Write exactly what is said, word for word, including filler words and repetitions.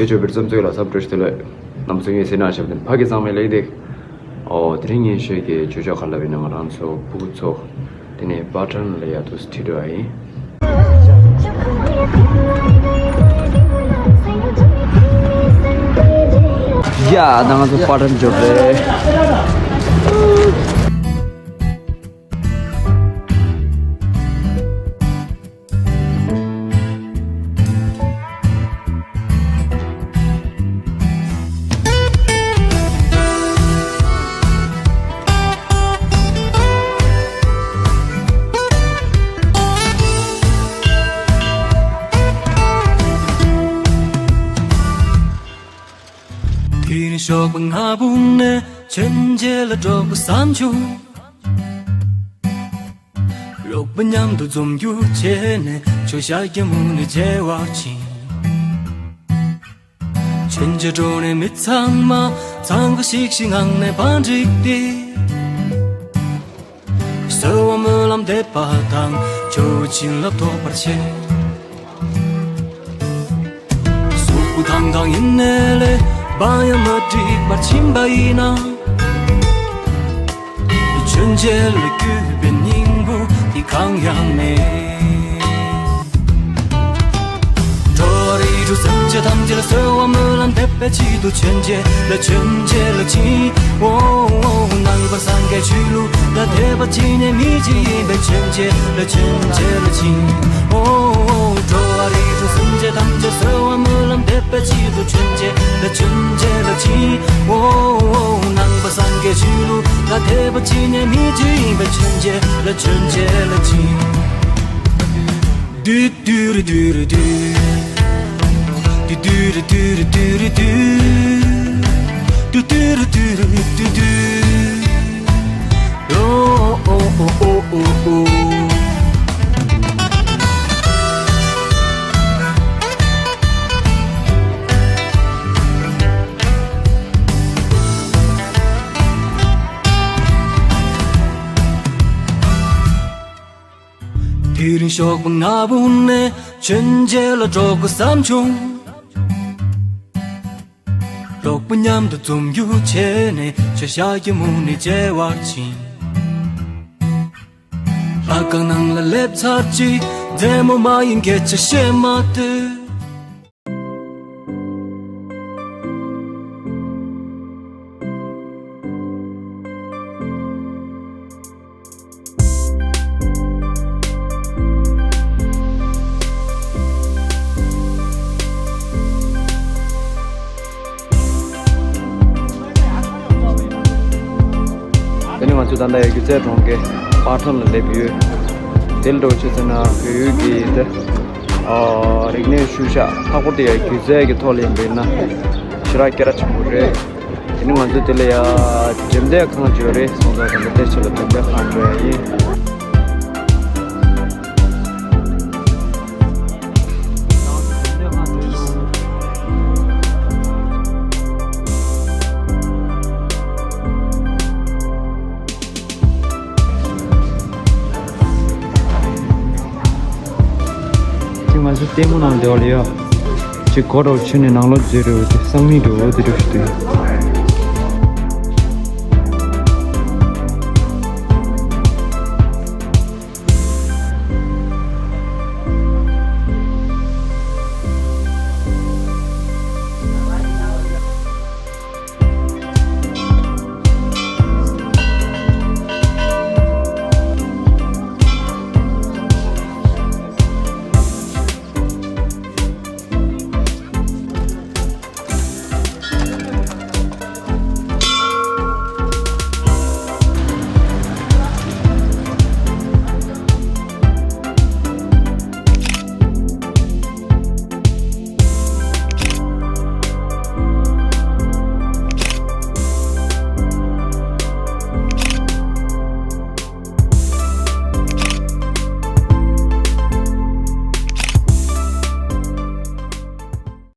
ཡོ་ཆོས་བེར་ཙམ་ཚོས་ལ་སབ་འགྲོ་ཞིག་དེ་ལོས་རྣམ་ཚོ་ངས་ཟེར་ན་ཞབས་དེ་ཕ་གི་གཙང་མའི་ལེགས་དེ། ཨོ་དེ་རིང་ངས་ཤོད་ཀྱི་ཆོས་ཆོག་ག་ལ་བའི་ནང་ང་རང་ཚོ་ཕུ་གུ་ཚོ་དེ་ནས་པ་ཊན་ལ་ཡ་དུ་ཁྲིད་འགྲོ་ཡ་ཡིན། ཡ་ད་ང་ཚོ་པ་ཊན་འབྱོར་རེད། དེ་ནས་ཞོགས་པ་སྔ་པོ་ནས་མཆོད་མཇལ་ལ་འགྲོ་དགོས་བསམ་བྱུང་། རོགས་པ་མཉམ་དུ་འཛོམས་རྒྱུ་བྱས་ནས་ཆོས་ཞག་གི་མུ་ནས་མཇལ་བར་ཕྱིན། མཆོད་མཇལ་འགྲོ་ནས་མི་ཚང་མ་འཚང་ཁ་ཤིག་ཤིག་ངང་ནས་བང་བསྒྲིགས་ཏེ། གསོལ་བ་སྨོན་ལམ་འདེབས་པ་དང་ཆོས་བྱིན་རླབས་ཐོབ་པར་བྱེད། གཟུགས་པོ་ཐང་ཐང་ཡིན་ནའི་ལས་པ་ཡང་མ་འགྲིག་པར་ཕྱིན་པ་ཡིན་ན། མཆོད་མཇལ་ལ་གུས་པའི་སྙིང་པོ་འདི་གང་ཡང་མེད། འགྲོ་བ་རིགས་དྲུག་སེམས་ཅན་ཐམས་ཅད་ལ་གསོལ་བ་སྨོན་ལམ་འདེབས་པའི་ཆེད་དུ་མཆོད་མཇལ་ལ་མཆོད་མཇལ་ལ་ཕྱིན། ཨོ་ཨོ་ནང་པ་སངས་རྒྱས་ཆོས་ལུགས་ལ་དད་པ་བྱེད་མཁན་མི་གཅིག་ཡིན་པའི་མཆོད་མཇལ་ལ་མཆོད་མཇལ་ལ་ཕྱིན། ཨོ་ཨོ་འགྲོ་བ་རིགས་དྲུག་སེམས་ཅན་ཐམས་ཅད་གསོལ་བ་སྨོན་ལམ་འདེབས་པའི་ཆེད་དུ་མཆོད་མཇལ་ལ་མཆོད་མཇལ་ལ་ཕྱིན། ཨོ་ཨོ་ནང་པ་སངས་རྒྱས་ཆོས་ལུགས་ལ་དད་པ་བྱེད་མཁན་མི་གཅིག་ཡིན་པའི་མཆོད་མཇལ་ལ་མཆོད་མཇལ་ལ་ཕྱིན། དེ་རིང་ཞོགས་པ་སྔ་པོ་ནས་མཆོད་མཇལ་ལ་འགྲོ་དགོས་བསམ་བྱུང་། རོགས་པ་མཉམ་དུ་འཛོམས་རྒྱུ་བྱས་ནས་ཆོས་ཞག་གི་མུ་ནས་མཇལ་བར་ཕྱིན། ལྷ་ཁང་ནང་ལ་སླེབས་ཚར་རྗེས་མཛེས་མོ་མ་ཡིན་སྐད་ཆ་བཤད་མ་སྡོད། དེ་ནི་ང་ཚོ་ད་ལྟ་ཡ་སྒྱུ་རྩལ་གྲོང་ཁྱེར་པ་ཊོན་ལ་སླེབས་ཡོད། དེ་ལ་འགྲོ་ཆེད་ཟེར་ན་བོད་ཡུལ་གྱི་དེ། ཨ། རིག་གནས་ཤུལ་བཞག་ལྷག་པར་དུ་ཡ་སྒྱུ་རྩལ་གྱི་ཐོག་ལ་ཡིན་པས་ན་ཞེ་དྲག་སྐད་གྲགས་ཆེན་པོ་རེད། དེ་ནི་ང་ཚོ་དེ་ལ་ཡ་འགྲེམས་སྟོན་ཁང་བརྗོད་རེད་སོང་ཙང་དེ་ལ་བལྟས་ཆེད་ལ་འགྲེམས་སྟོན་ཁང་འགྲོ་ཡ་ཡིན། ཅི་ང་ཚོ་ལྟད་མོ་ནང་བསྡད་པ་ལ་ཡ། ཅི་གོ་འདྲ་བོ་ཕྱིན་ནས་ནང་ལོགས་འཛུལ་རེད་འོ་དེ་སང་མིག་འགྲོ་འོ་དེ་འགྲོ་ཞིག་འདུག